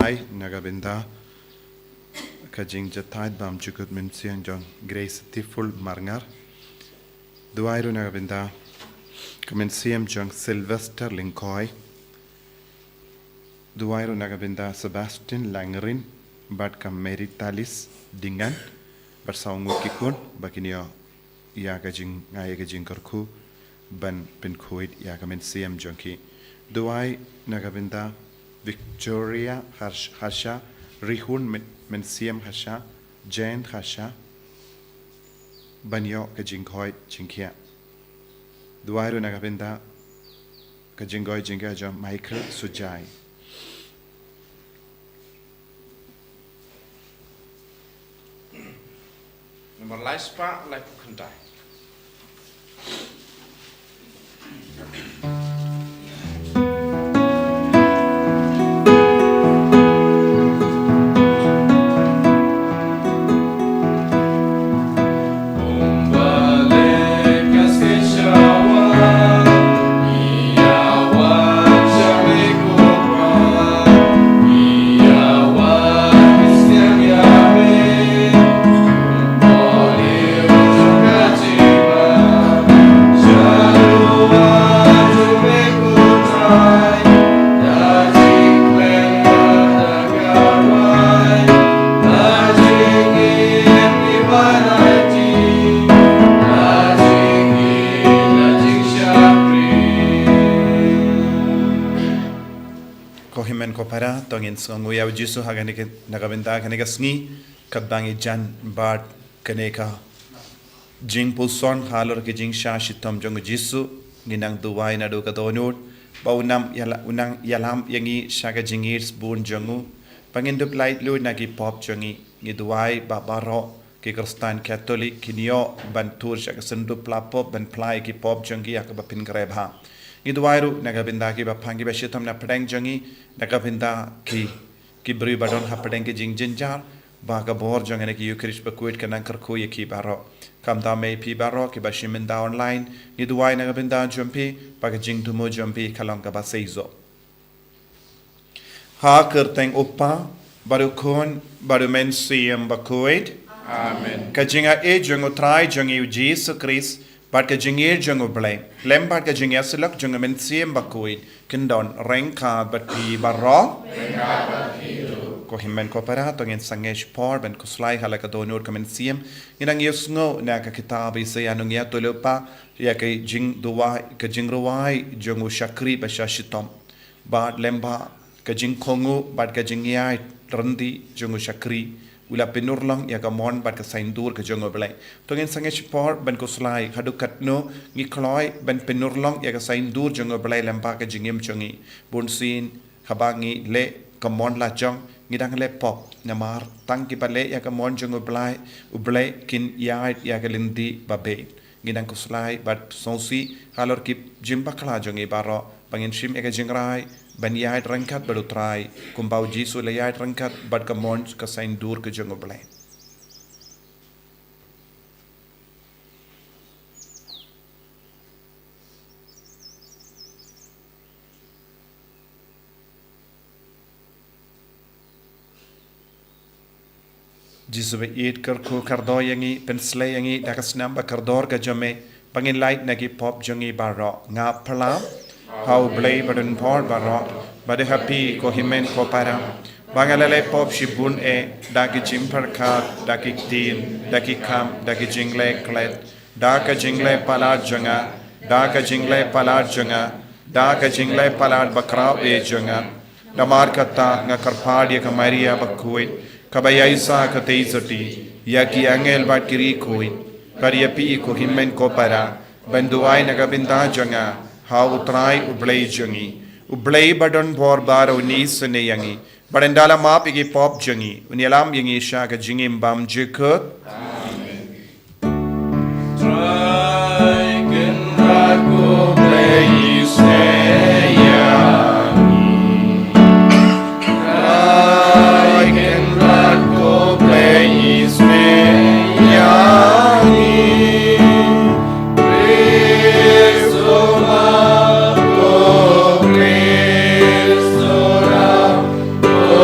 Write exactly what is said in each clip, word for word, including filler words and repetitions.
Ai, na ka bynta ka jingjahthait bymjukut mynsiem jong Grace Tiful Marngar. Duwai ruh na ka bynta ka mynsiem jong Sylvester Lyngkhoi. Duwai ruh na ka bynta Sebastian Langrin bad ka Mary Talis Dingan bad saw ngut ki khun ba kin ïoh ïa ka jing, ïa ka jingkyrkhu ban pynkhuid ïa ka mynsiem jong ki. Duwai na ka bynta Victoria Harsha, Rihun Mynsiem Harsha, Jane Harsha, ban ïoh ka jingkhuid jingkhiah. Duwai ruh na ka bynta ka jingkhuid jingkhiah jong Michael Sujai. Namar lai spah lai phew khyndai. Ko hynmen ko para, to ngin sngewnguh ïa u Jisu ha kane ka, na ka bynta kane ka sngi, katba ngi jan bad kane ka jingpuson halor ka jingshah shitom jong u Jisu. Ngi nang duwai naduh ka dohnud ba un nang ïala-, un nang ïalam ïa ngi sha ka jingïeit bun jong u, ba ngin dup lait lut na ki pop jong ngi. Ngi duwai ba baroh ki Khristan Katholik kin ïoh ban tur sha ka synduk pla pop ban phla ïa ki pop jong ki ïa kaba pynkreh bha. Ngi duwai ruh na ka bynta kiba pang kiba shitom na pdeng jong ngi, na ka bynta ki, ki briew ba don ha pdeng ki jingjynjar, ba ka bor jong kane ka Eucharist bakhuid kan nang kyrkhu ïa ki baroh. Kumta me phi baroh kiba shim bynta online, ngi duwai na ka bynta jong phi ba ka jingthmu jong phi kan long kaba seisoh. Ha ka kyrteng u Kpa, bad u Khun, bad u Mynsiem Bakhuid. Amen. Ka jingaiei jong u Trai jong ngi u Jisu Khrist, bad ka jingïeit jong u Blei, lem bad ka jingïasyllok jong u Mynsiem Bakhuid, kin don ryngkat bad phi baroh. Ko hynmen ko para, to ngin sangeh shipor ban khuslai ha la ka dohnud ka mynsiem. Ngi nang ïohsngew na ka kitab Isaïah, nongïathuhlypa, ïa ka jingduwai, ka jingrwai jong u shakri ba shah shitom. Bad lem bad ka jingkohnguh bad ka jingïaid ryndih jong u shakri, u la pynurlong ïa ka mon bad ka saiñdur ka jong u Blei. To ngin sangeh shipor ban khuslai haduh katno ngi kloi ban pynurlong ïa ka saiñdur jong u Blei lem bad ka jingim jong ngi. Bunsien haba ngi leh ka mon la jong, ngi dang leh pop, namar tang kiba leh ïa ka mon jong u Blei, u Blei kin ïaid ïa ka lynti babeit. Ngi nang khuslai bad sngewsih halor ki jingbakla jong ngi baroh, ba ngin shim ïa ka jingrai ban ïaid ryngkat bad u Trai, kumba u Jisu u la ïaid ryngkat bad ka mon ka saiñdur ka jong u Blei. Jisu ba ïeit, kyrkhu kyrdoh ïa ngi, pynsleh ïa ngi da ka snam ba kordor ka jong me, ba ngin lait na ki pop jong ngi baroh. Nga phla ha u Blei badonbor baroh, bad ha phi ko hynmen ko para, ba nga la leh pop shibun eh, da ki jingpyrkhat, da ki ktien, da ki kam, da ki jingleh klet, da ka jingleh palat jong nga, da ka jingleh palat jong nga, da ka jingleh palat bakhraw eh jong nga. Namar kata nga kyrpad ïa ka Maria bakhuid, kaba ïaisah ka tei sotti, ïa ki angel bad ki riewkhuid, bad ïa phi ko hynmen ko para, ban duwai na ka bynta jong nga ha u Trai u Blei jong ngi. U Blei badonbor baroh un isynei ïa ngi, bad un da la map ïa ki pop jong ngi, un ïalam ïa ngi sha ka jingim bymjukut. Trai Kynrad ko Blei isynei ïa ngi. Trai Kynrad ko Blei isynei ïa ngi. Khrist u map, ko Khrist u ram, ko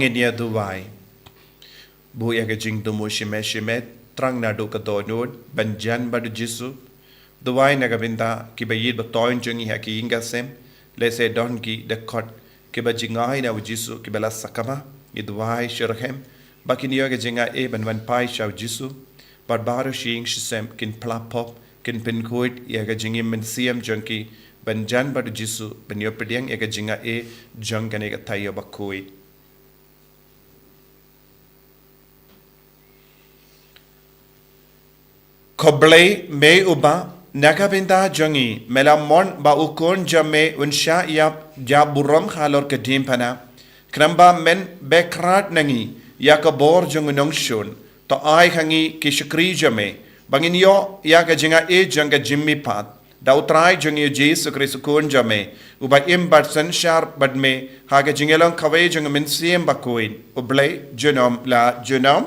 Ngin ïa duwai. Buh ïa ka jingthmu shimet shimet, thrang naduh ka dohnud, ban jan bad u Jisu. Duwai na ka bynta kiba ïeit ba thoiñ jong ngi ha ki ïing ki sem, lehse don ki dkhot kiba jngai na u Jisu kiba la sakma, ngi duwai syrhem ba kin ïoh ka jingaiei ban wan phai sha u Jisu. Bad baroh shi ïing shi sem kin phla pop, kin pynkhuid ïa ka jingim mynsiem jong ki ban jan bad u Jisu, ban ïoh pdiang ïa ka jingaiei jong kane ka taïew bakhuid. Ko Blei, me uba na ka bynta jong ngi me la mon ba u Khun jong me un shah ïap ïa burom halor ka diengphna, khnang ba men beh khrat na ngi ïa ka bor jong u nongshun. To ai ha ngi ki shakri jong me ba ngin ïoh ïa ka jingaiei jong ka jingmihpat. Da u Trai jong ngi u Jisu Khrist u Khun jong me, uba im bad synshar bad me ha ka jingïalong kawei jong u Mynsiem Bakhuid, U Blei junom la junom.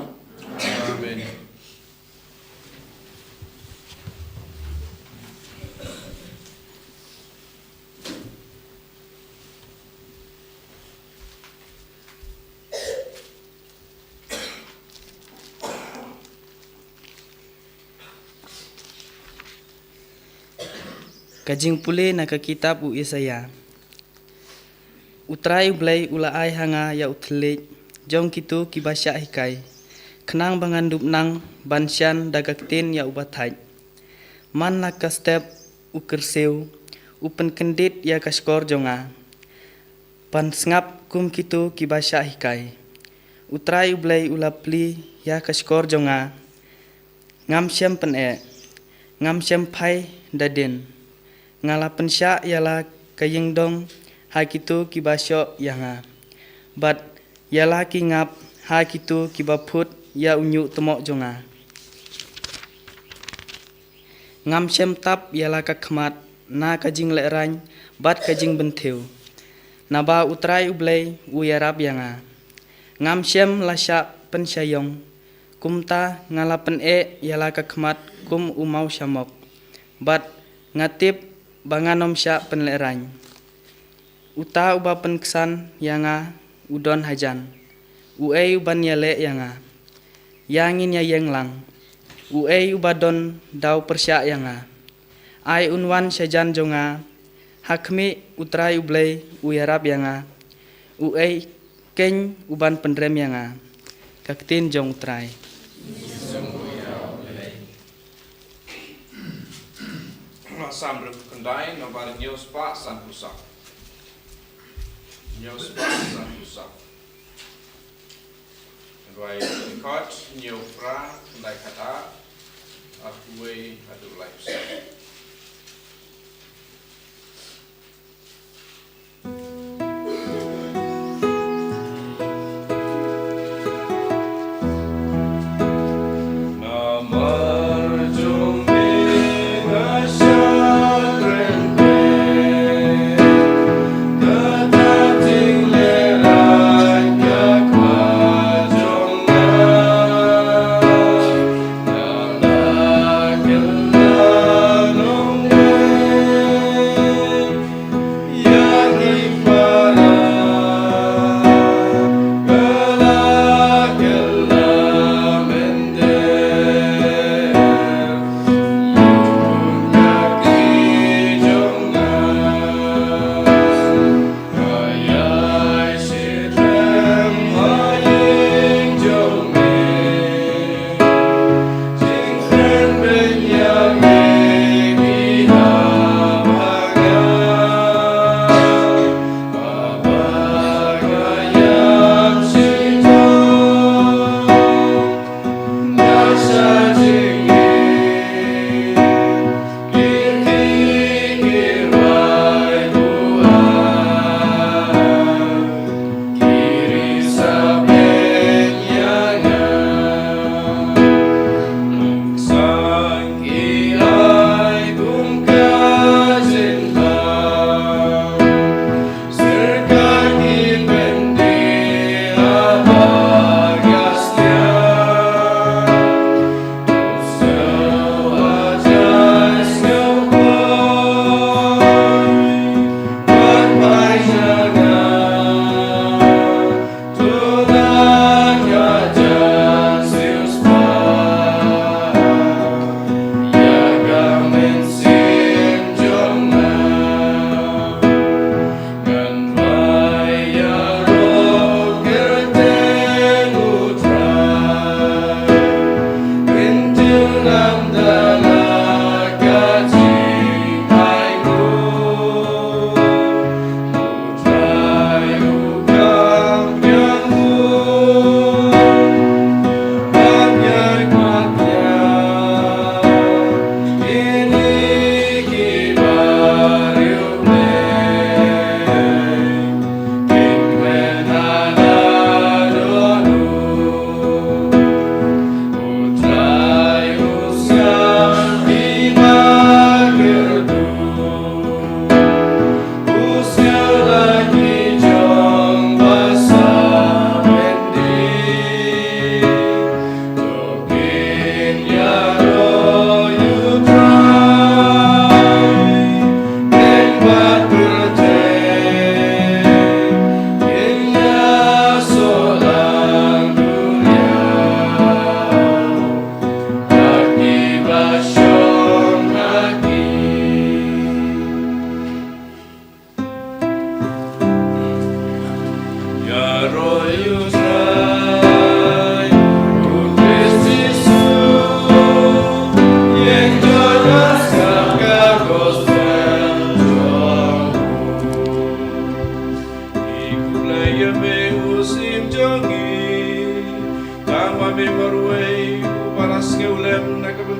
Amen. Ka jingpule na ka kitab u Isaïah. U Trai U Blei u la ai ha nga ïa u thylliej jong kito kiba shah hikai, khnang ba ngan dup nang ban shan da ka ktien ïa uba thait. Man la ka step u kyrsiew, u pynkyndit ïa ka shkor jong nga, ban sngap kum kito kiba shah hikai. U Trai U Blei u la plie ïa ka shkor jong nga. Ngam shym pyneh, ngam shym phai da dien. Nga la pynshah ïa la ka ïingdong ha kito kiba shoh ïa nga, bad ïa la ki ngap ha kito kiba phut ïa u ñiuhtmoh jong nga. Ngam shym tap ïa la ka khmat na ka jinglehrain bad ka jingpynthiew, naba U Trai U Blei u ïarap ïa nga. Ngam shym la shah pynshaiong, kumta nga la pyneh ïa la ka khmat kum u mawshamok, bad nga tip ba ngan ym shah pynlehrain. Uta uba pynksan ïa nga u don hajan. Uei uban ïaleh ïa nga? Ïa ngin ïa ïeng lang. Uei uba don daw pyrshah ïa nga? Ai un wan shajan jong nga. Ha khmih, U Trai U Blei u ïarap ïa nga. Uei keiñ uban pynrem ïa nga? Ka ktien jong U Trai. Salm hynriew khyndai, nombar hynñiew spah sanphew saw. Hynñiew spah sanphew saw. Rwai dkhot hynñiew phra, khyndai khatar, arphew wei haduh laiphew saw.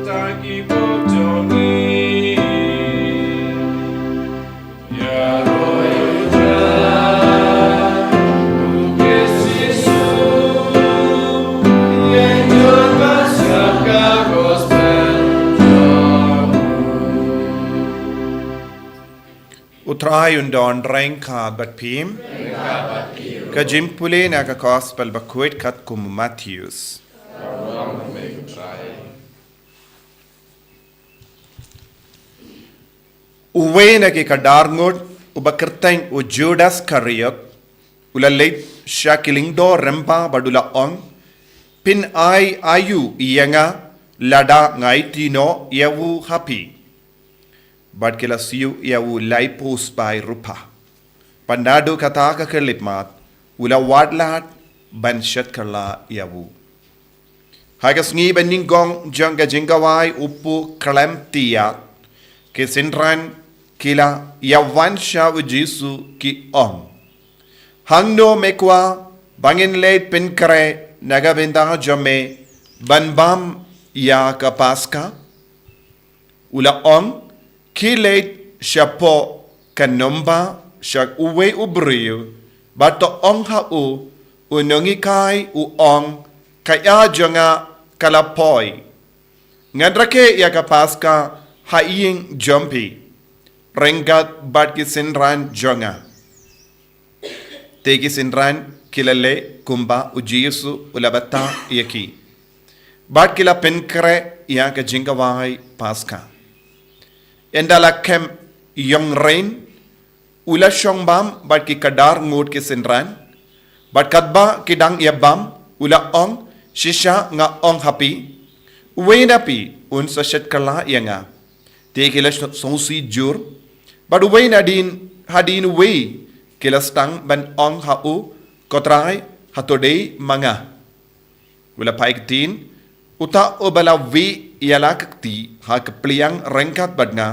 U Trai un don ryngkat bad phi. Ka jingpule na ka Gospel bakhuid katkum u Mathaios. Uwei na ki khyndai ngut, uba kyrteng u Judas Iskariot, u la leit sha ki lyngdoh lyngba bad u la ong, "Phin ai aïu ïa nga lada nga aiti noh ïa u ha phi?" Bad ki la siew ïa u lai phew spah rupa. Bad naduh kata ka khyllipmat, u la wad lad ban shet kylla ïa u. Ha ka sngi ba nyngkong jong ka jingkhawai u phew khlem tiat, ki synran ki la ïa wan sha u Jisu ki ong, "Hangno me kwah ba ngin leit pynkhreh na ka bynta jong me ban bam ïa ka Paska?" U la ong, "Khie leit shapoh ka nongbah sha uwei u briew, bad to ong ha u, 'U nonghikai u ong, ka ïa jong nga ka la poi. Ngan rakhe ïa ka Paska ha ïing jong phi ryngkat bad ki synran jong nga.'" Te ki synran ki la leh kumba u Jisu u la batai ïa ki. Bad ki la pynkhreh ïa ka jingkhawai Paska. Ynda la khlem ïong ryn, u la shong bam bad ki khyndai ngut ki synran. Bad katba ki dang ïa bam, u la ong, "Shisha nga ong ha phi, uwei na phi un sa shet kylla ïa nga." Te ki la sngewsih jur. Bad uwei nadien hadien uwei ki la sdang ban ong ha u, "Ko Trai, hato dei ma nga?" U la phai ktien, "Uta uba la wieh ïa la ka kti ha ka pliang ryngkat bad nga,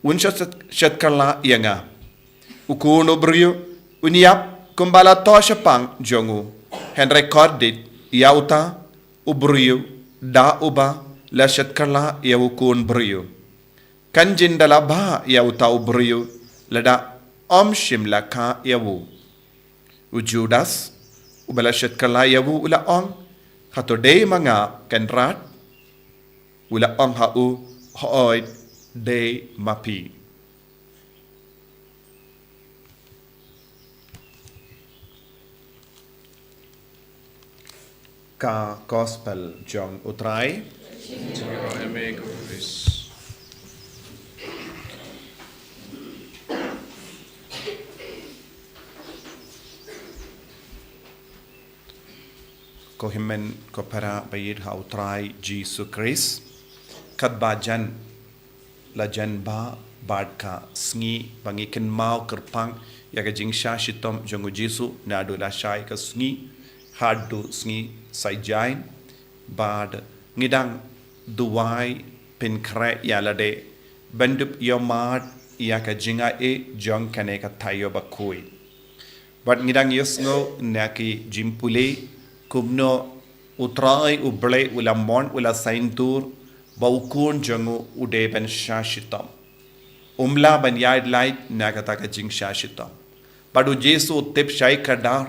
un sa shet, shet kylla ïa nga." U Khun u briew un ïap kumba la thoh shaphang jong u. Hynrei kordit ïa uta u briew da uba la shet kylla ïa u Khun briew. Kan jin da la bha ïa uta u briew lada ym shym la kha ïa u. U Judas, uba la shet kylla ïa u, u la ong, "Hato dei ma nga, Kynrad?" U la ong ha u, "Hooid, dei ma phi." Ka Gospel jong u Trai. Ko hynmen ko para ba ïeit ha u Trai Jisu Khrist. Katba jan la jan ba bad ka sngi ba ngi kynmaw kyrpang ïa ka jingshah shitom jong u Jisu naduh lashai ka sngi haduh sngi Saitjaiñ, bad ngi dang duwai pynkhreh ïa lade ban dup ïohmad ïa ka jingaiei jong kane ka taïew bakhuid. Bad ngi dang ïohsngew na ki jingpule kumno u Trai u Blei u la mon u la saiñdur ba u Khun jong u u dei ban shah shitom. Um lah ban ïaid lait na kata ka jingshah shitom. Bad u Jisu u tip shai kdar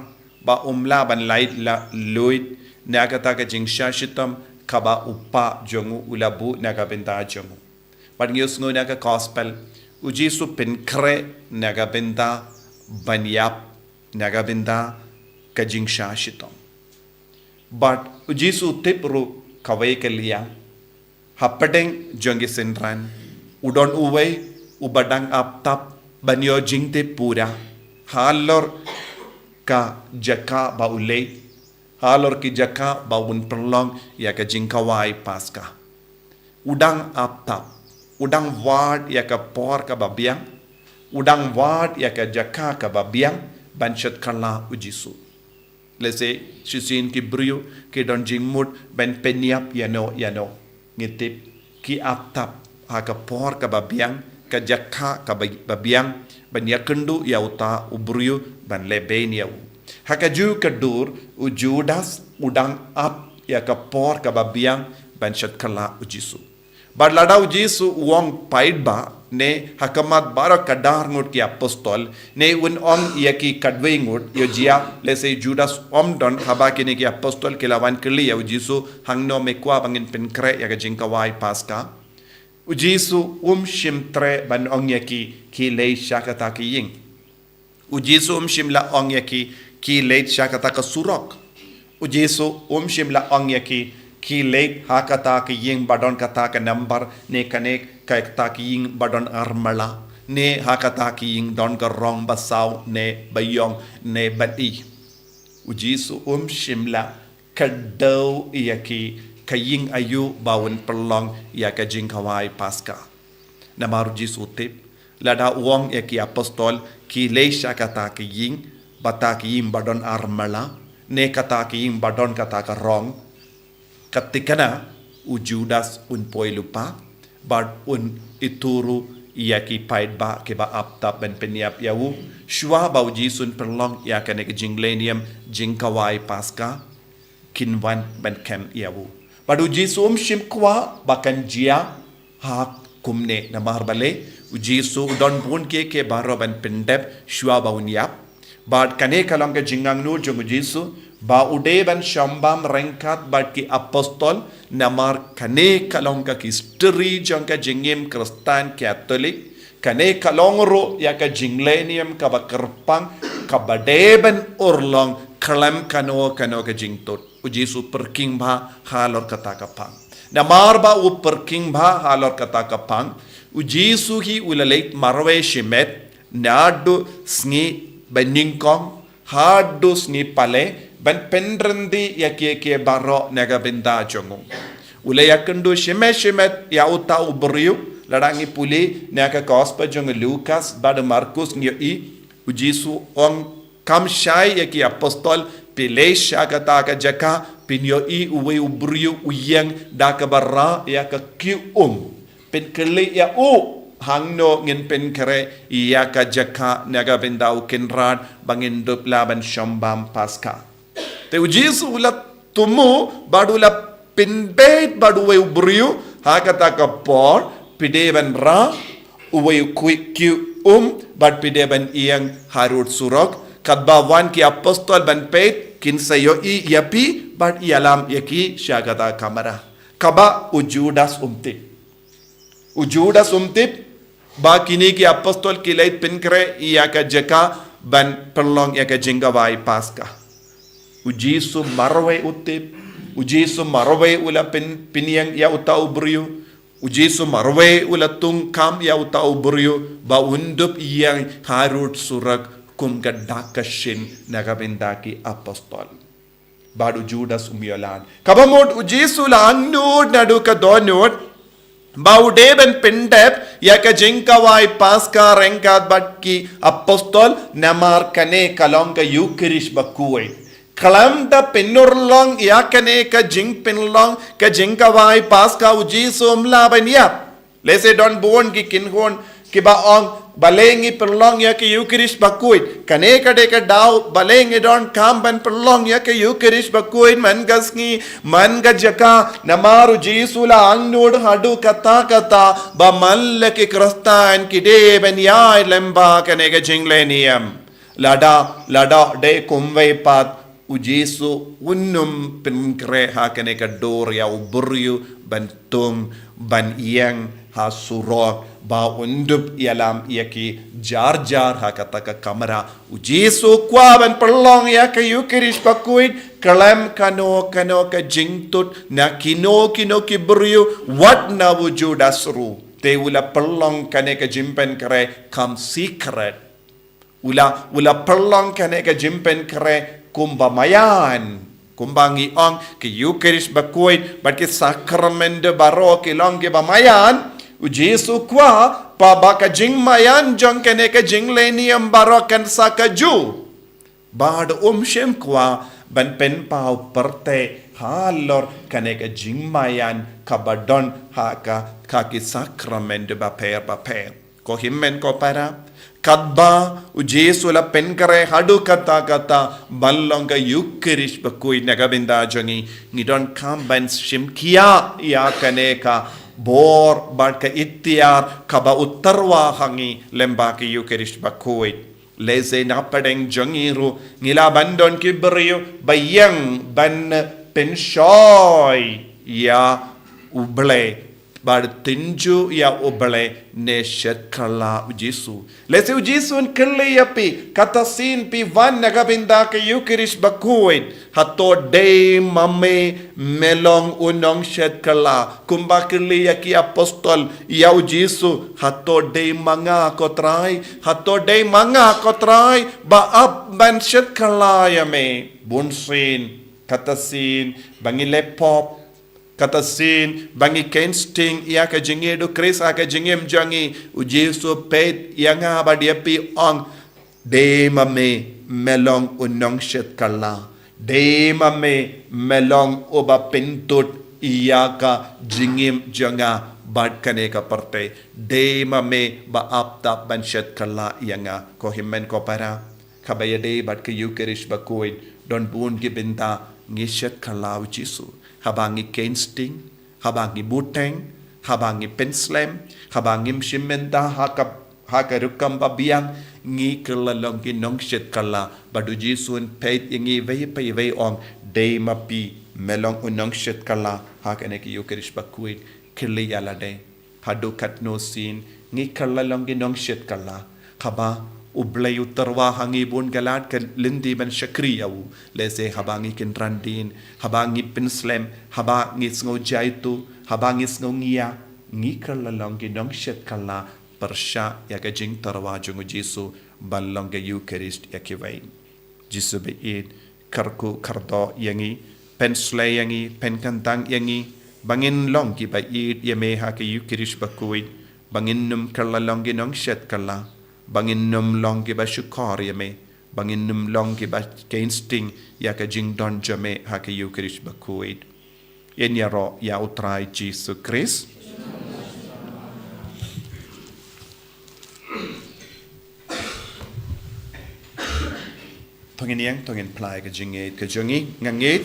ba um lah ban lait la luid na kata ka jingshah shitom kaba u Kpa jong u u la buh na ka bynta jong u. Bad ngi ïohsngew na ka Gospel, u Jisu pynkhreh na ka bynta ban ïap, na ka bynta ka jingshah shitom. Bad u Jisu u tip ruh kawei ka liang, hapdeng jong ki synran u don uwei uba dang ap tap ban ïoh jingtip pura halor ka jaka ba u leit, halor ki jaka ba un pynlong ïa ka jingkhawai Paska. U dang ap tap, u dang wad ïa ka por kaba biang, u dang wad ïa ka jaka kaba biang ban shet kylla u Jisu. Lehse shisien ki briew ki don jingmut ban pynïap ïano ïano. Ngi tip ki ap tap ha ka por kaba biang, ka jaka kaba, ba biang, ban ïakynduh ïa uta u briew ban lehbeiñ ïa u. Ha kajuh ka dur u Judas u dang ap ïa ka por kaba biang ban shet kylla u Jisu. Bad lada u Jisu u ong paidbah, ne ha khmat baroh khatar ngut ki apostol, ne un ong ïa ki khatwei ngut, ïoh jia, lehse Judas um don haba kine ki apostol ki la wan kylli ïa u Jisu, hangno me kwah ba ngin pynkhreh ïa ka jingkhawai Paska. U Jisu um shym treh ban ong ïa ki, ki leit sha kata ka ïing. U Jisu um shym la ong ïa ki, ki leit sha kata ka surok. U Jisu um shym la ong ïa ki, ki leit ha kata ka ïing ba don kata ka nambar, ne kane kata ka ïing ba don armala, ne ha kata ka ïing don ka rong ba saw, ne ba ïong, ne ba dih. U Jisu um shym la kdew ïa ki, ka ïing aïu ba un pynlong ïa ka jingkhawai Paska. Namar u Jisu u tip, lada u ong ïa ki apostol, ki leit sha kata ka ïing, bad kata ka ïing ba don armala, ne kata ka ïing ba don kata ka rong, ka thikna, u Judas un poi lypa, bad un ïathuh ruh ïa ki paidbah kiba ap tap ban pynïap ïa u, shuwa ba u Jisu un pynlong ïa kane ka jinglehniam jingkhawai Paska, kin wan ban kem ïa u. Bad u Jisu um shym kwah ba kan jia ha kumne, namar balei, u Jisu u don bun kiei kiei baroh ban pyndep shuwa ba un ïap. Bad kane ka long ka jingangnud jong u Jisu, ba u dei ban shong bam ryngkat bad ki apostol, namar kane ka long ka history jong ka jingim Khristan Katholik, kane ka long ruh ïa ka jinglehniam kaba kyrpang, kaba dei ban urlong khlem kano kano ka jingthut. U Jisu pyrkhing bha halor kata ka phang. Namar ba u pyrkhing bha halor kata ka phang, u Jisu hi u la leit marwei shimet, naduh sngi Banyngkong haduh sngi Palei, ban pynryndi ïa kiei kiei baroh na ka bynta jong u. U la ïakynduh shimet shimet ïa uta u briew, lada ngi pule na ka gospel jong u Lukas bad u Markus ngi ïohi, u Jisu u ong, kam shai ïa ki apostol, phi leit sha kata ka jaka, phin ïohi uwei u briew u ïeng da kaba rah ïa ka kyiuh um. Phin kylli ïa u, hangno ngin pynkhreh ïa ka jaka na ka bynta u Kynrad ba ngin dup lah ban shong bam Paska. Te u Jisu u la thmu bad u la pynbeit bad uwei u briew ha kata ka por, phi dei ban rah uwei u kyiuh um bad phi dei ban ïeng harud surok, katba wan ki apostol ban peit, kin sa ïohi ïa phi bad ïalam ïa ki sha kata ka kamra. Kaba u Judas um tip. U Judas um tip ba kine ki apostol ki leit pynkhreh ïa ka jaka ban pynlong ïa ka jingkhawai Paska. U Jisu marwei u tip, u Jisu marwei u la pyn, pynïeng ïa uta u briew, u Jisu marwei u la thung kam ïa uta u briew ba un dup ïeng harud surok kum ka dak ka shin na ka bynta ki apostol. Bad u Judas um ïoh lad. Kaba mut u Jisu u la angnud naduh ka dohnud ba u dei ban pyndep ïa ka jingkhawai Paska ryngkat bad ki apostol, namar kane ka long ka Eukharist bakhuid. Khlem da pynurlong ïa kane ka jingpynlong ka jingkhawai Paska, u Jisu um lah ban ïap. Lehse don bun ki kynhun kiba ong, balei ngi pynlong ïa ka Eukharist bakhuid? Kane ka dei ka daw, balei ngi donkam ban pynlong ïa ka Eukharist bakhuid man ka sngi, man ka jaka? Namar u Jisu u la angnud haduh katta katta ba man la ki Khristan ki dei ban ïaid lyngba kane ka jinglehniam. Lada, lada dei kumwei pat, u Jisu um pynkhreh ha kane ka dur ïa u briew ban thung, ban ïeng ha surok, ba un dup ïalam ïa ki jar jar ha kata ka kamra. U Jisu u kwah ban pynlong ïa ka Eukharist bakhuid khlem kano kano ka jingthut na kino kino ki briew, wat na u Judas ruh. Te u la pynlong kane ka jingpynkhreh kam secret. U la, u la pynlong kane ka jingpynkhreh kum ba maïan. Kumba ngi ong, ka Eukharist bakhuid bad ki sakrament baroh ki long kiba maïan. U Jisu u kwah ba, ba ka jingmaïan jong kane ka jinglehniam baroh kan sa kajuh. Bad um shym kwah ban pynpaw pyrthei halor kane ka jingmaïan kaba don ha ka, ka ki sakrament bapher bapher. Ko hynmen ko para, katba u Jisu u la pynkhreh haduh katta katta ban long ka Eukharist bakhuid na ka bynta jong ngi, ngi donkam ban shim khia ïa kane ka bor bad ka iktiar kaba u tyrwa ha ngi lem bad ka Eucharist bakhuid. Lehse na pdeng jong ngi ruh ngi lah ban don ki briew ba ïeng ban pynshoi ïa U Blei, bad tynjuh ïa U Blei ne shet kylla U Jisu. Lehse U Jisu un kylli ïa phi, kata sien phi wan na ka bynta ka Eucharist bakhuid, hato dei ma me me long u nongshet kylla? Kumba kylli ïa ki apostol ïa U Jisu, hato dei ma nga ko Trai? Hato dei ma nga ko Trai ba ap ban shet kylla ïa me? Bunsien, kata sien ba ngi leh pop, kata sien ba ngi khein sting ïa ka jingïeit U Khrist ha ka jingim jong ngi, U Jisu peit ïa nga bad ïa phi, ong, dei ma me me long u nongshet kylla. Dei ma me me long uba pyntud ïa ka jingim jong nga bad kane ka pyrthei. Dei ma me ba ap tap ban shet kylla ïa nga. Ko hynmen ko para, kaba ïadei bad ka Eucharist bakhuid, don bun ki bynta ngi shet kylla U Jisu. Haba ngi khein sting, haba ngi buteng, haba ngi pynslem, haba ngim shim bynta ha ka, ha ka rukom ba biang, ngi kylla long ki nongshet kylla. Bad U Jisu un peit ïa ngi iwei pa iwei, ong, dei ma phi me long u nongshet kylla ha kane ka Eucharist bakhuid. Kylli ïa lade, haduh katno sien ngi kylla long ki nongshet kylla, kaba U Blei u tyrwa ha ngi bun ka lad ka lynti ban shakri ïa u? Lehse haba ngi kynran dien, haba ngi pynslem, haba ngi sngew jaituh, haba ngi sngew ngiah, ngi kylla long ki nongshet kylla pyrshah ïa ka jingtyrwa jong U Jisu ban long ka Eucharist ïa kiwei. Jisu baieit, kyrkhu kyrdoh ïa ngi, pynslem ïa ngi, pynkyntang ïa ngi, ba ngin long kiba ïeit ïa me ha ka Eucharist bakhuid, ba ngin ym kylla long ki nongshet kylla, ba ngin ym long kiba shukor ïa me, ba ngin ym long kiba khein sting ïa ka jingdon jong me ha ka Eucharist bakhuid. Ngin ïaroh ïa U Trai Jisu Khrist. To ngin ïeng, to ngin phla ïa ka jingngeit ka jong ngi. Nga ngeit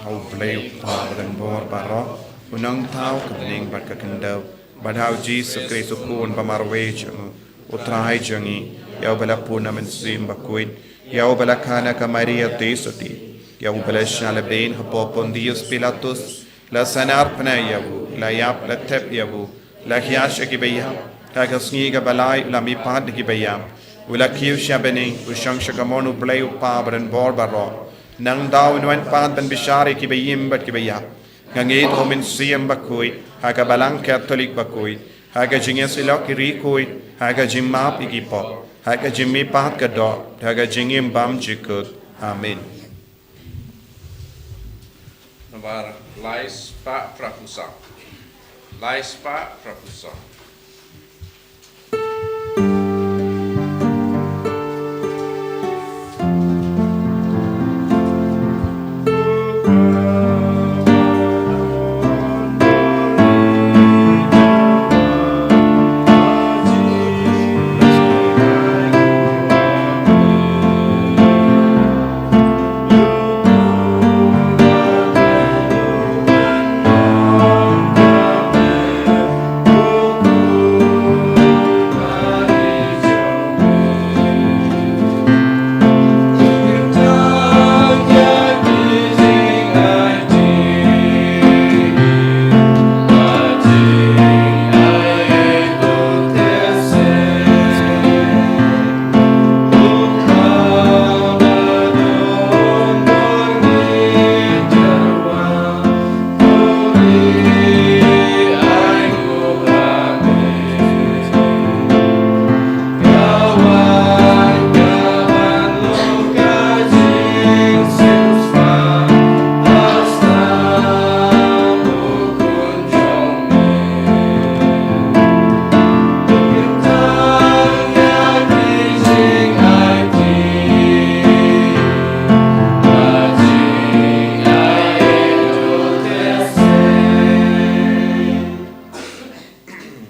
ha U Blei U Kpa badonbor baroh, U Nongthaw ka bneng bad ka khyndew, bad ha U Jisu Khrist U Khun ba marwei jong u, U Trai jong ngi, ïa uba la pun na Mynsiem Bakhuid, ïa uba la kha na ka Maria Theisotti, ïa uba la shah lehbeiñ hapoh Pontius Pilatus, la sahnarphna ïa u, la ïap, la thep ïa u, la hiar sha ki baïap, ha ka sngi kaba lai u la mihpat na ki baïap, u la kiew sha bneng, u shong sha kamon U Blei U Kpa badonbor baroh. Nangta un wan pat ban bishar ïa ki baïm bad ki baïap. Nga ngeit ha U Mynsiem Bakhuid, ha ka Balang Katholik bakhuid, ha ka jingïasyllok ki riewkhuid, ha ka jingmap ïa ki pop, ha ka jingmihpat ka doh, ha ka jingim bymjukut. Amen. Nambar lai spah phra phew saw. Lai spah phra phew saw.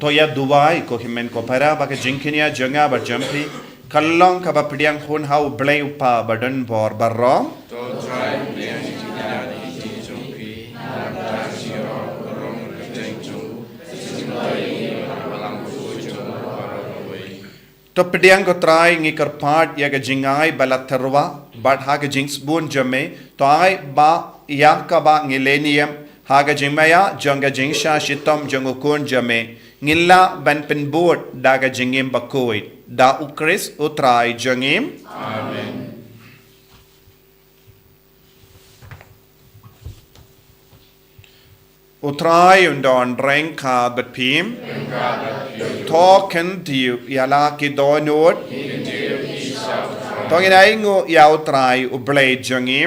To ïa duwai, ko hynmen ko para, ba ka jingkñia jong nga bad jong phi kan long kaba pdiang hun ha U Blei U Kpa badonbor baroh. To Trai, pdiang jingkñia ha ki jong phi, ha ka jingïaroh baroh ka jong u. To pdiang ko Trai ngi kyrpad ïa ka jingai ba la tyrwa bad ha ka jingsbun jong me, to ai ba ïa kaba ngi leh niam ha ka jingmaïa jong ka jingshah shitom jong u Khun jong me, ngin lah ban pynbud da ka jingim bakhuid. Da u Khrist u Trai jong ngi. Amen. U Trai un don ryngkat bad phi. To khyndiat ïa la ki dohnud. To ngin ainguh ïa u Trai u Blei jong ngi.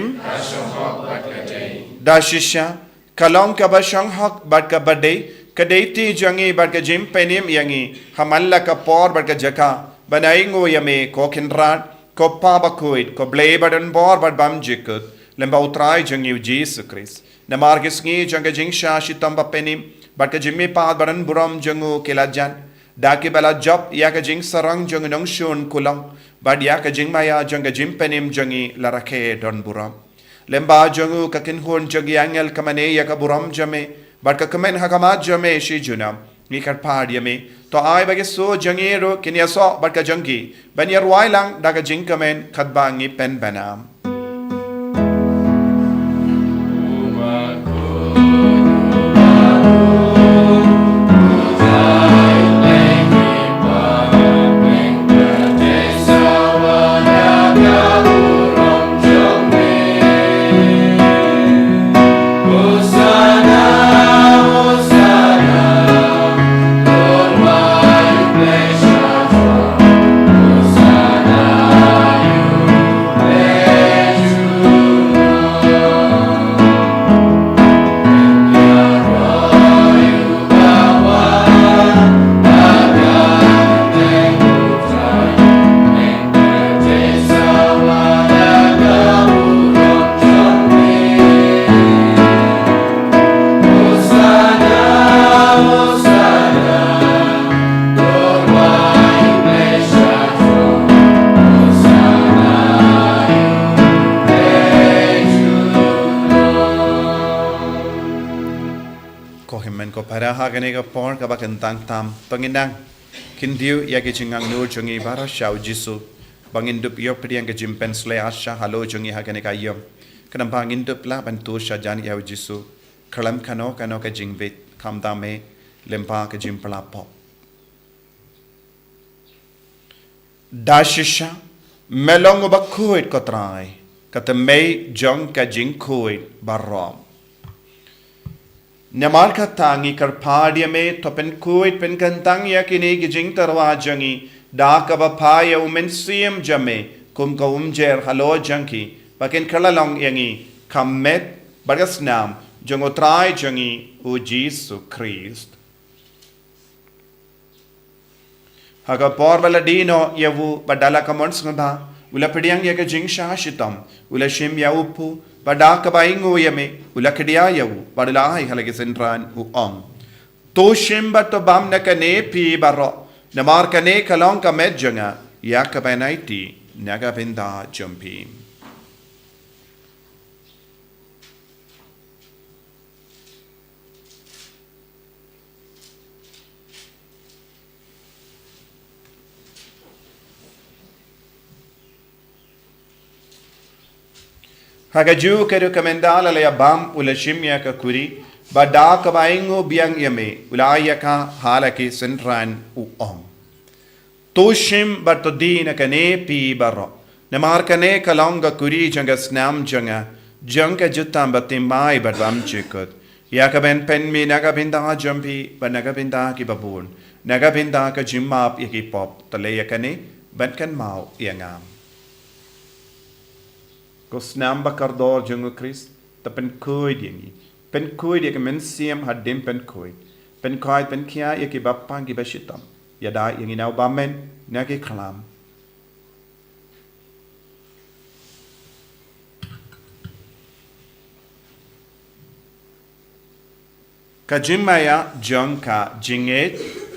Da shisha, ka long kaba shong hok bad kaba dei, ka dei ti jong ngi bad ka jingpynim ïa ngi ha man la ka por bad ka jaka ban ainguh ïa me, ko Kynrad, ko Pa bakhuid, ko Blei badonbor bad bymjukut, lem bad u Trai jong ngi u Jisu Khrist. Namar ki sngi jong ka jingshah shitom bapynim bad ka jingmihpat badonburom jong u ki la jan, da kiba la jop ïa ka jingsarong jong u nongshun kulong bad ïa ka jingmaïa jong ka jingpynim jong ngi la rakhe donburom. Lem bad jong u ka kynhun jong ki angel ka mane ïa ka burom jong me, bad ka kmen ha khmat jong me shi junom. Ngi kyrpad ïa me, to ai ba ki sur jong ngi ruh kin ïasoh bad ka jong ki ban ïa rwai lang da ka jingkmen katba ngi pynbna. Ko hynmen ko para, ha kane ka por kaba kyntang tam, to ngin nang khyndiat ïa ki jingangnud jong ngi baroh sha u Jisu, ba ngin dup ïoh pdiang ka jingpynshlei sha halor jong ngi ha kane ka ïing. Khnang ba ngin dup lah ban tur sha jan ïa u Jisu khlem kano kano ka jingwit, khamtam eh lem bad ka jingpyllait pop. Da shisha, me long uba khuid ko Trai, ka tymmen jong ka jingkhuid baroh. Namar kata ngi kyrpad ïa me, to pynkhuid pynkyntang ïa kine ki jingtyrwa jong ngi da kaba phai ïa u Mynsiem jong me kum ka umjer halor jong ki, ba kin kylla long ïa ngi ka met bad ka snam jong u Trai jong ngi u Jisu Khrist. Ha ka por ba la die noh ïa u bad da la ka mon sngewbha, u la pdiang ïa ka jingshah shitom, u la shim ïa u phu, bad da kaba ainguh ïa me, u la khdia ïa u bad u la ai ha la ki synran, u ong: To shim bad to bam na kane phi baroh, namar kane ka long ka met jong nga, ïa kaba nai ti na ka bynta jong phi. Ha kajuh ka ruh ka mynta la la ïa bam, u la shim ïa ka khuri, bad da kaba ainguh biang ïa me, u la ai ïa ka ha la ki synran, u ong: To shim bad to die na kane phi baroh, namar kane ka long ka khuri jong ka snam jong nga, jong ka jutang bathymmai bad bymjukut, ïa kaban pynmih na ka bynta jong phi bad na ka bynta ki babun, na ka bynta ka jingmap ïa ki pop. To leh ïa kane ban kynmaw ïa nga. Ko snam ba kordor jong u Khrist, to pynkhuid ïa ngi. Pynkhuid ïa ka mynsiem hadien pynkhuid. Pynkhuid pynkhia ïa ki bapang ki bashitom. Ïada ïa ngi na u bymman na ki khlam. Ka jingmaïa jong ka jingngeit.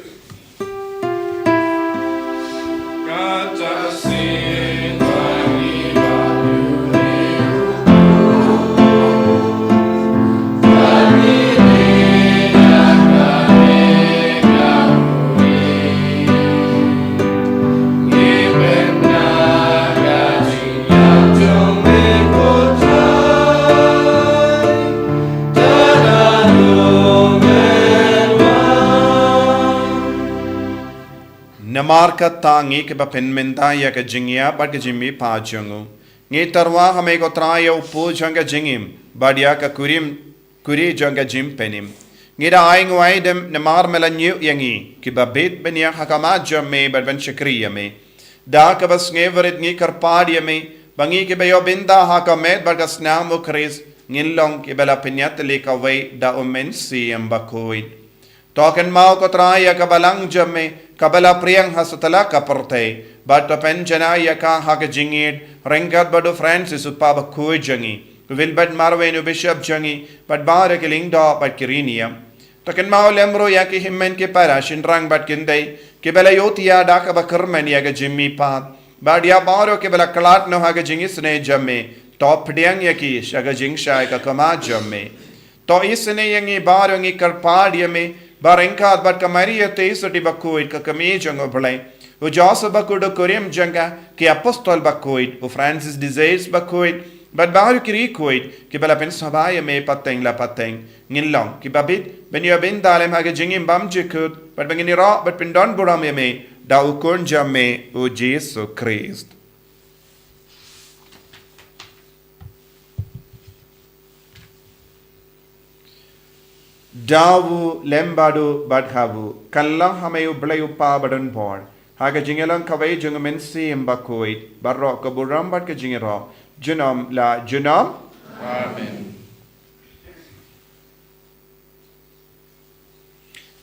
Namar kata ngi kiba pynmynta ïa ka jingïap bad ka jingmihpat jong u, ngi tyrwa ha me ko Trai ïa u pud jong ka jingim bad ïa ka kurim kuri jong ka jingpynim. Ngi da ai nguai dem namar me la ñiew ïa ngi kiba bit ban ïaid ha khmat jong me bad ban shakri ïa me. Da kaba sngewrit ngi kyrpad ïa me ba ngi kiba ïoh bynta ha ka met bad ka snam u Khrist ngin long kiba la pynïatylli kawei da u Mynsiem Bakhuid. To kynmaw ko Trai ïa ka balang jong me kaba la phriang ha satlak ka pyrthei, bad to pynjanai ïa ka ha ka jingïeit ryngkat bad u Francis u Pape bakhuid jong ngi, u Wilbert Marwein u Bishop jong ngi, bad baroh ki lyngdoh bad ki riewniam. To kynmaw lem ruh ïa ki hynmen ki para shynrang bad kynthei kiba la ïohthiah da kaba kyrmen ïa ka jingmihpat, bad ïa baroh kiba la khlad noh ha ka jingisynei jong me. To pdiang ïa ki sha ka jingshai ka khmat jong me. To isynei ïa ngi baroh, ngi kyrpad ïa me ba ryngkat bad ka Maria Theisotti bakhuid, ka kmie jong u Blei, u Joseph bakhuid u kurim jong ka, ki apostol bakhuid, u Francis de Sales bakhuid, bad baroh ki riewkhuid kiba la pynsngewbha ïa me pateng la pateng, ngin long kiba bit ban ïoh bynta lem ha ka jingim bymjukut, bad ba ngin ïaroh bad pyndonburom ïa me da u Khun jong me u Jisu Khrist. Da u lem bad u bad ha u, kan long ha me u Blei u Kpa badonbor, ha ka jingïalong kawei jong u Mynsiem Bakhuid, baroh ka burom bad ka jingïaroh junom la junom. Amen.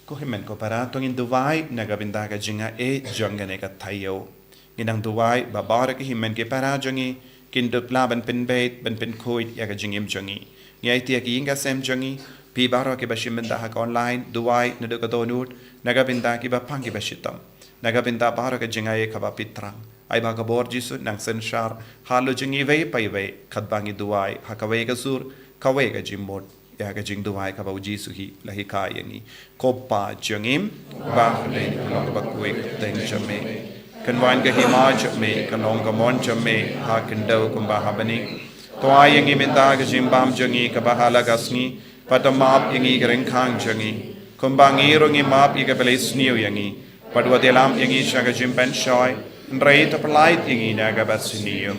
Ko hynmen ko para, to ngin duwai na ka bynta ka jingaiei jong kane ka taïew. Ngin nang duwai ba baroh ki hynmen ki para jong ngi kin dup lah ban pynbeit ban pynkhuid ïa ka jingim jong ngi. Ngi aiti ïa ki ïing ki sem jong ngi, phi baroh kiba shim bynta ha ka online, duwai naduh ka dohnud na ka bynta kiba pang kiba shitom, na ka bynta baroh ka jingaiei kaba phi thrang. Ai ba ka bor Jisu nang synshar halor jong ngi iwei pa iwei, katba ngi duwai ha kawei ka sur, kawei ka jingmut, ïa ka jingduwai kaba u Jisu hi la hikai ïa ngi. Ko Pa jong ngi, ba ha bneng, ka long kaba khuid ka kyrteng jong me. Kan wan ka hima jong me, kan long ka mon jong me ha khyndew kumba ha bneng. To ai ïa ngi mynta ka jingbam jong ngi kaba ha la ka sngi, bad to map ïa ngi ki ryngkhang jong ngi, kumba ngi ruh ngi map ïa kiba la isniew ïa ngi. Bad wat ïalam ïa ngi sha ka jingpynshoi, hynrei to pyllait ïa ngi na kaba sniew.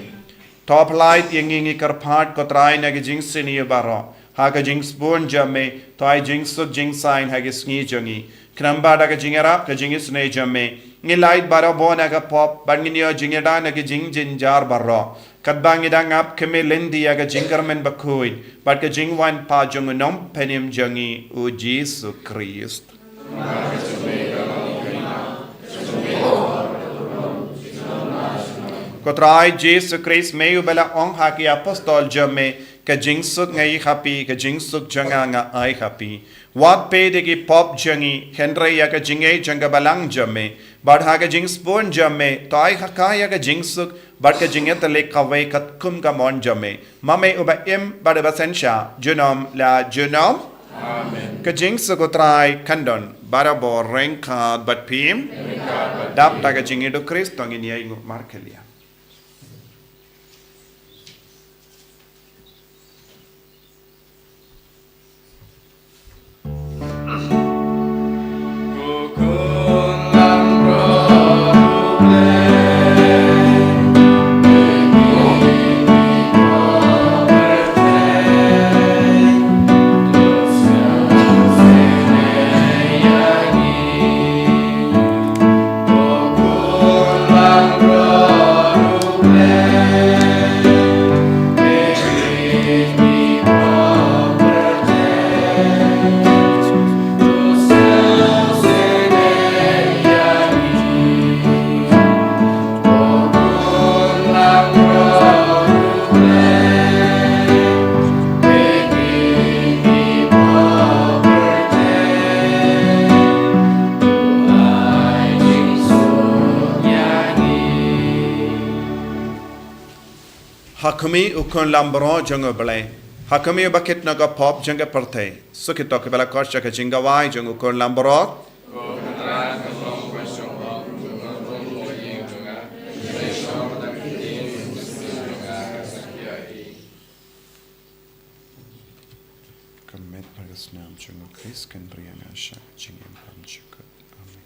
To pyllait ïa ngi, ngi kyrpad ko Trai, na ka jingsniew baroh, ha ka jingsbun jong me, to ai jingsuk jingsaiñ ha ka sngi jong ngi. Khnang ba da ka jingïarap ka jingisynei jong me, ngin lait barabor na ka pop, bad ngin ïoh jingïada na ka jingjynjar baroh, katba ngi dang ap khmih lynti ïa ka jingkyrmen bakhuid bad ka jingwan pat jong u Nongpynim jong ngi u Jisu Khrist. Ko Trai Jisu Khrist, me uba la ong ha ki apostol jong me, ka jingsuk nga ai ha phi, ka jingsuk jong nga nga ai ha phi. Wat peit ïa ki pop jong ngi, hynrei ïa ka jingaiei jong ka balang jong me, bad ha ka jingsbun jong me, to ai ha ka ïa ka jingsuk bad ka jingïatylli kawei katkum ka mon jong me, ma me uba im bad uba synshar junom la junom. Amen. Ka jingsuk u Trai kan don barabor ryngkat bad phi. Dap da ka jingïeit u Khrist to ngin ïainguh markhylliang. Ha khmih u Khun Lambaroh jong u Blei, ha khmih uba kit na ka pop jong ka pyrthei, suk ito kiba la koit sha ka jingkawai jong u Khun Lambaroh. Ka met bad ka snam jong u Khrist kan pynïaid nga sha ka jingim bymjukut. Amen.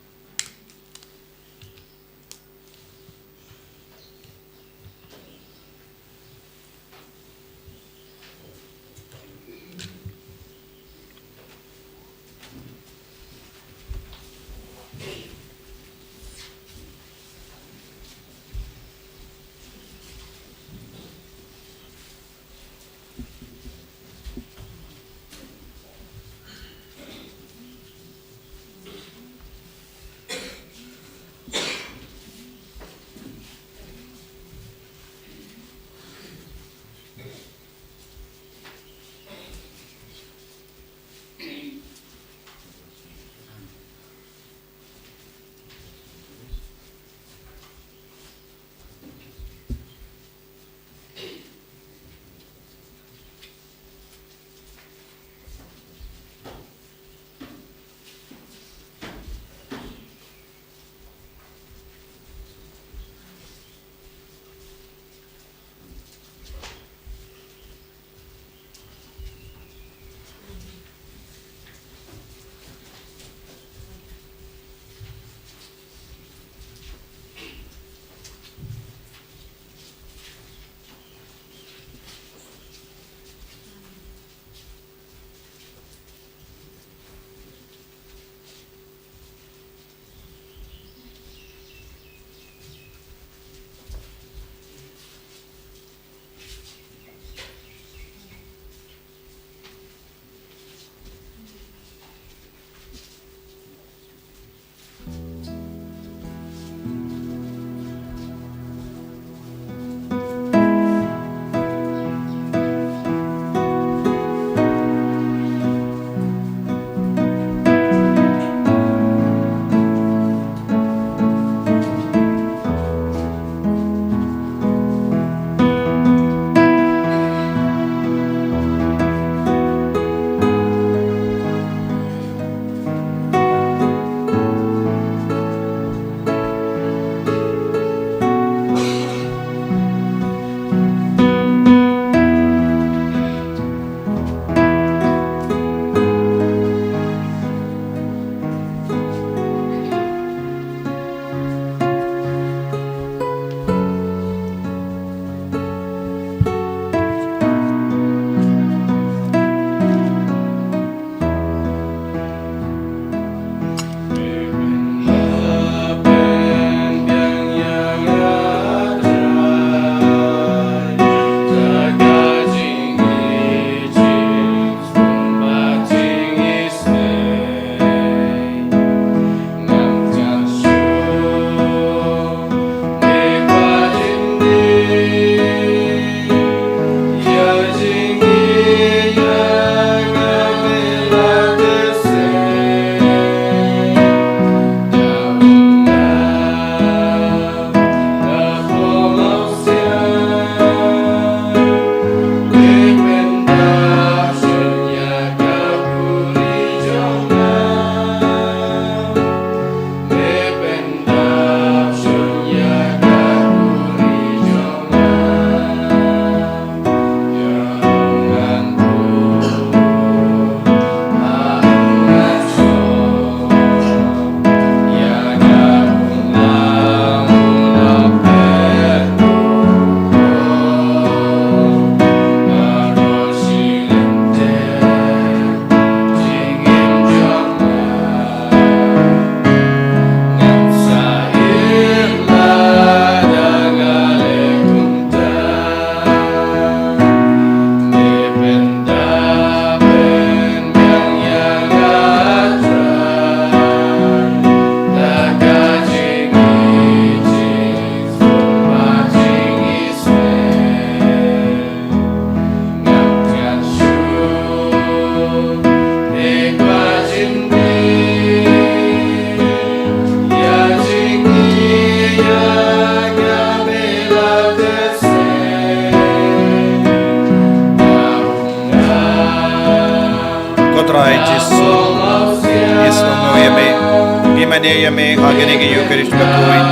Ïa me ha kane ka Eucharist bakhuid.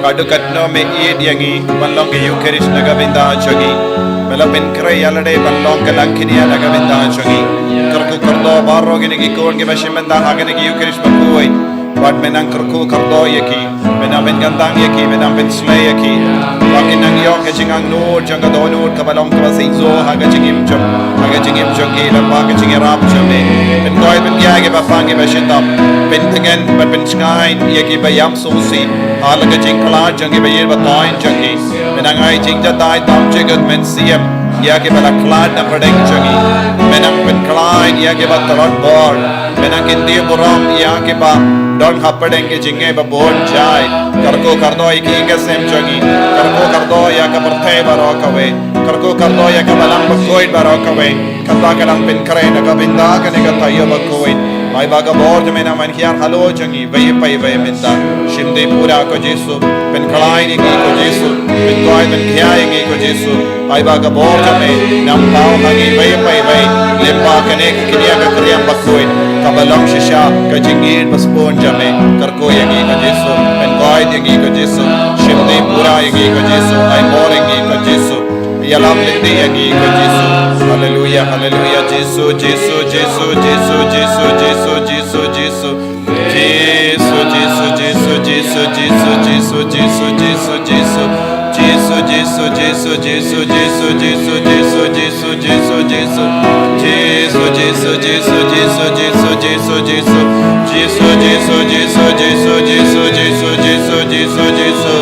Katno katno me ïeit ïa ngi ban long ka Eucharist na ka bynta jong ngi. Me la pynkhreh ïa lade ban long ka langkhniang na ka bynta jong ngi. Kyrkhu kyrdoh baroh kine ki khun kiba shim bynta ha kane ka Eucharist bakhuid. Bad me nang kyrkhu kyrdoh ïa ki. Me nang pynkyntang ïa ki, me nang pynsleh ïa ki. Ba kin nang ïoh ka jingangnud jong ka dohnud kaba long kaba shisha ha ka jingim jong, ha ka jingim jong ki lyngba ka jingïarap jong me. Pynkhuid pynkhia ïa kiba pang kiba shitom. Pyntngen bad pynshngaiñ ïa kiba ïam sngewsih ha la ka jingkhlad jong kiba ïeit ba thoiñ jong ki. Me nang ai jingjahthait tam jingkut mynsiem ïa kiba la khlad na pdeng jong ki. Me nang pynkhlaiñ ïa kiba tlot bor. Me nang kyntiew burom ïa kiba don hapdeng ki jingeh ba bun jait. Kyrkhu kyrdoh ïa ki ïing ki sem jong ki. Kyrkhu kyrdoh ïa ka pyrthei baroh kawei. Kyrkhu kyrdoh ïa ka balang bakhuid baroh kawei. Kata ka dang pynkhreh na ka bynta kane ka taïew bakhuid. Ai ba ka bor jong me nang wan hiar halor jong ngi iwei pa iwei mynta. Shim dei pura ko Jisu. Pynkhlaiñ ïa ngi ko Jisu. Pynkhuid pynkhia ïa ngi ko Jisu. Ai ba ka bor jong me nang paw ha ngi iwei pa iwei. Lyngba kane ka kñia ka kriam bakhuid kaba long shisha ka jingïeit ba sbun jong me. Kyrkhu ïa ngi ko Jisu. Pynkhuid ïa ngi ko Jisu. Shim dei pura ïa ngi ko Jisu. Ai bor ïa ngi ko Jisu. Ïalam lynti ïa ngi ko Jisu. Haleluia, haleluia. Jisu, Jisu, Jisu, Jisu, Jisu, Jisu, Jisu, Jisu. Jisu, Jisu, Jisu, Jisu, Jisu, Jisu, Jisu, Jisu. Jisu, Jisu, Jisu, Jisu, Jisu, Jisu, Jisu, Jisu, Jisu, Jisu. Jisu, Jisu, Jisu, Jisu, Jisu, Jisu, Jisu. Jisu, Jisu, Jisu, Jisu, Jisu, Jisu, Jisu, Jisu, Jisu.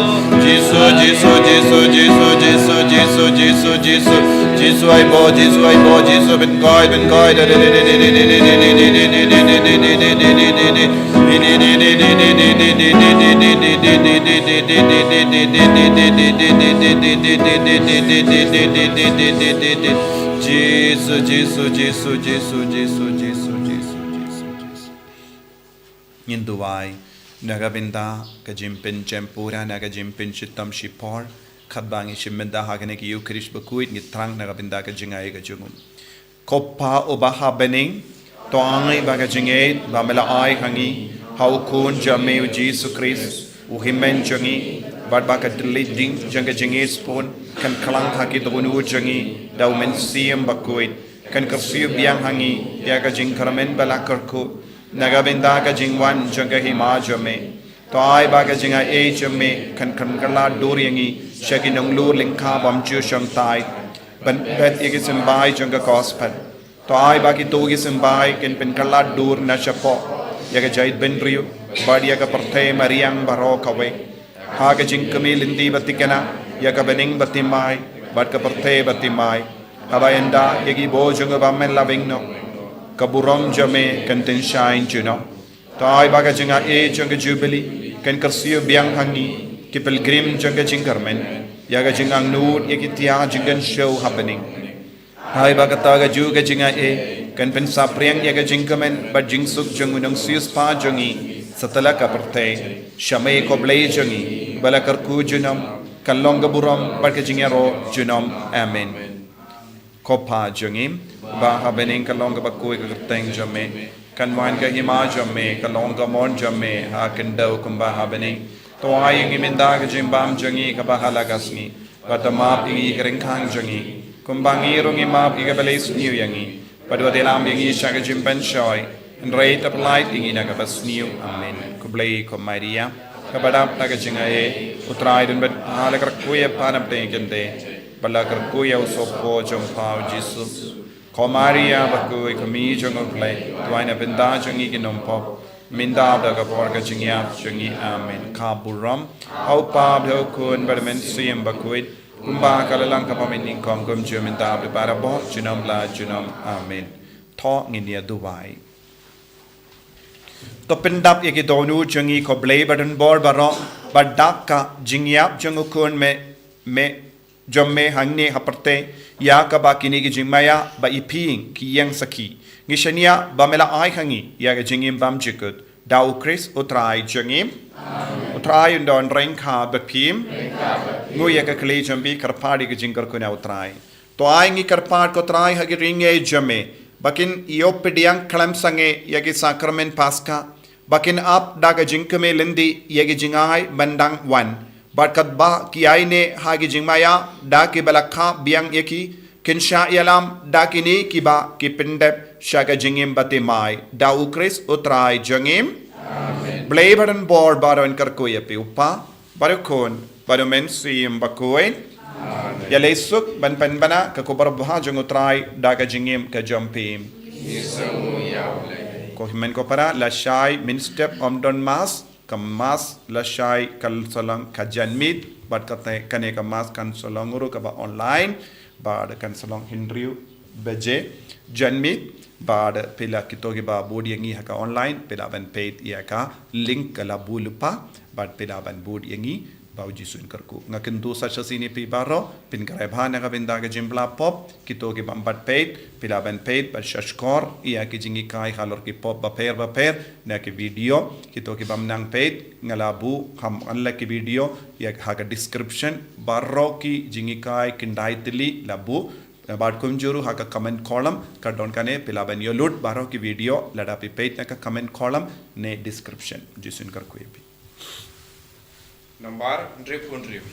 Jisu, Jisu, Jisu, Jisu, Jisu, Jisu, Jisu, Jisu, Jisu. Jisu ai bor, Jisu ai bor, Jisu pynkhuid, pynkhuid. Jisu, Jisu, Jisu, Jisu, Jisu, Jisu, Jisu, Jisu, Jisu. Ngin duwai na ka bynta ka jingpynjem pura, na ka jingpynshitom shipor, katba ngi shim bynta ha kane ka Eucharist bakhuid, ngi thrang na ka bynta ka jingai ka jong u. Ko Pa uba ha bneng, to ai ba ka jingïeit ba me la ai ha ngi, ha u Khun jong me u Jisu Khrist, u Hynmen jong ngi, bad ba ka dei leit ding jong ka jingïeit sbun kan khlaiñ ha ki dohnud jong ngi da u Mynsiem Bakhuid, kan kyrsiew biang ha ngi ïa ka jingkyrmen ba la kyrkhu na ka bynta ka jingwan jong ka Hima jong me. To ai ba ka jingaiei jong me kan kynkylla dur ïa ngi sha ki nonglur lyngkha bym ju shongthait, ban bet ïa ki symbai jong ka Gospel. To ai ba kito ki symbai kin pynkylla dur na shapoh ïa ka jaitbynriew bad ïa ka pyrthei mariang baroh kawei, ha ka jingkmie lynti ba thikna ïa ka bneng ba thymmai bad ka pyrthei ba thymmai. Haba ynda ïa ki bor jong u bymman la bynno, ka burom jong me kan tyngshaiñ junom. To ai ba ka jingaiei jong ka Jubili kan kyrsiew biang ha ngi ki pilgrim jong ka jingkyrmen ïa ka jingangnud ïa ki tiar jingkynshew ha bneng. Ai ba kata kajuh ka jingaiei kan pynsaphriang ïa ka jingkmen bad jingsuk jong u Nongsiewspah jong ngi satlak ka pyrthei. Sha me ko Blei jong ngi ba la kyrkhu junom, kan long ka burom bad ka jingïaroh junom. Amen. Ko Pa jong ngi ba ha bneng, kan long kaba khuid ka kyrteng jong me, kan wan ka Hima jong me, kan long ka mon jong me ha khyndew kumba ha bneng. To ai ïa ngi mynta ka jingbam jong ngi kaba ha la ka sngi, bad to map ïa ngi ki ryngkang jong ngi, kumba ngi ruh ngi map ïa kiba leh sniew ïa ngi, bad wat ïalam ïa ngi sha ka jingpynshoi, hynrei to pyllait ïa ngi na kaba sniew. Amen. Khublei ko Maria kaba dap na ka jingaiei, u Trai u don bad pha. La kyrkhu ïa pha na pdeng ki kynthei bad la kyrkhu ïa u sohpor jong pha u Jisu. Ko Maria bakhuid, ko Kmie jong u Blei, to ai na bynta jong ngi ki nongpop, mynta bad ha ka por ka jingïap jong ngi. Amen. Ka burom ha u Pa bad ha u Khun bad ha u Mynsiem Bakhuid, kumba ka la long, ka bym nyngkong, kumjuh, mynta bad ha ka por junom la junom. Amen. To ngin ïa duwai. To pyndap ïa ki dohnud jong ngi ko Blei ba don bor baroh, bad da ka jingïap jong u Khun me, me jong me hangne ha pyrthei, ïa kaba kine ki jingmaïa ba iphieng ki ïeng sakhi. Ngi shaniah ba me la ai ha ngi ïa ka jingim bymjukut da u Khrist u Trai jong ngi. Amen. U Trai un don ryngkat bad phi. Ryngkat bad phi. Nguh ïa ka khlieh jong phi, kyrpad ïa ka jingkyrkhu na u Trai. To ai ngi kyrpad ko Trai ha ki ryngieh jong me, ba kin ïoh pdiang khlem sangeh ïa ki sakramen Paska, ba kin ap da ka jingkmen lynti ïa ki jingai ban dang wan, bad katba ki ïaineh ha ki jingmaïa da kiba la kha biang ïa ki, kin shah ïalam da kine kiba ki pyndep sha ka jingim bathymmai, da U Khrist U Trai jong ngi. Blei bad yn bor baroh yn kyrkhu ïa phi, U Kpa, bad U Khun, bad U Mynsiem Bakhuid. Ïaleh suk ban pynbna ka khubor babha jong U Trai da ka jingim ka jong phi. Ko hynmen ko para, lashai mynstep ym don mass, ka mass lashai kan sa long ka janmiet, bad kane, kane ka mass kan sa long ruh kaba online, bad kan sa long hynriew baje janmiet, bad phi lah, kito kiba bud ïa ngi ha ka online, phi lah ban peit ïa ka link ka la buh lypa, bad phi lah ban bud ïa ngi, ba U Jisu un kyrkhu. Nga kyntu sa shisien ïa phi baroh, phin kren bha na ka bynta ka jingbylla pop, kito kibym pat peit, phi lah ban peit, ban shahshkor ïa ki jinghikai halor ki pop bapher bapher na ki video, kito kibym nang peit, nga la buh kham an la ki video ïa ha ka description, baroh ki jinghikai kyndai tylli la buh, bad kumjuh ruh ha ka comment column ka don kane, phi lah ban ïoh lut baroh ki video lada phi peit na ka comment column ne description. U Jisu un kyrkhu ïa phi. Nambar hynriew phew hynriew.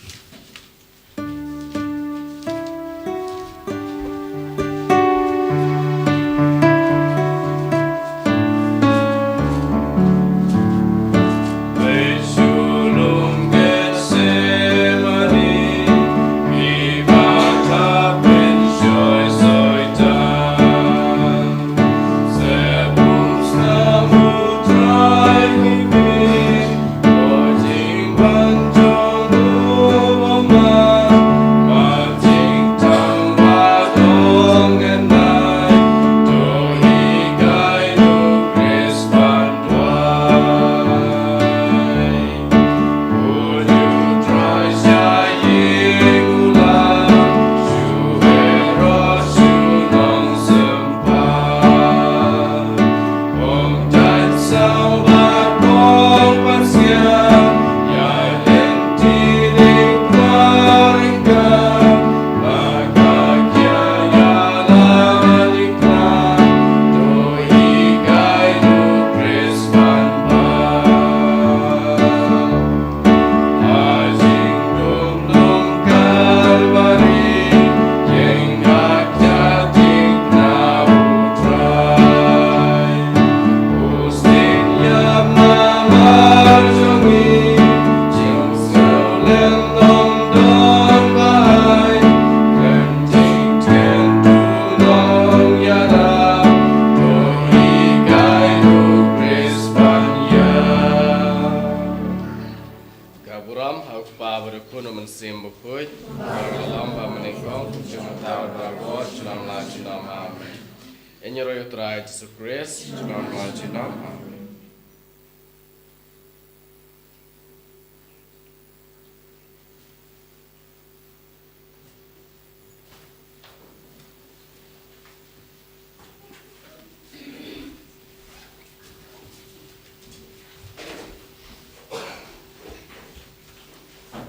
Ka burom ha U Kpa bad U Khun bad U Mynsiem Bakhuid. Ka long ba mynnyngkong, kumjuh mynta, bad barabor, junom la junom. Amen. Ïa ngi ruh ïa U Trai Jisu Khrist, junom la junom. Amen.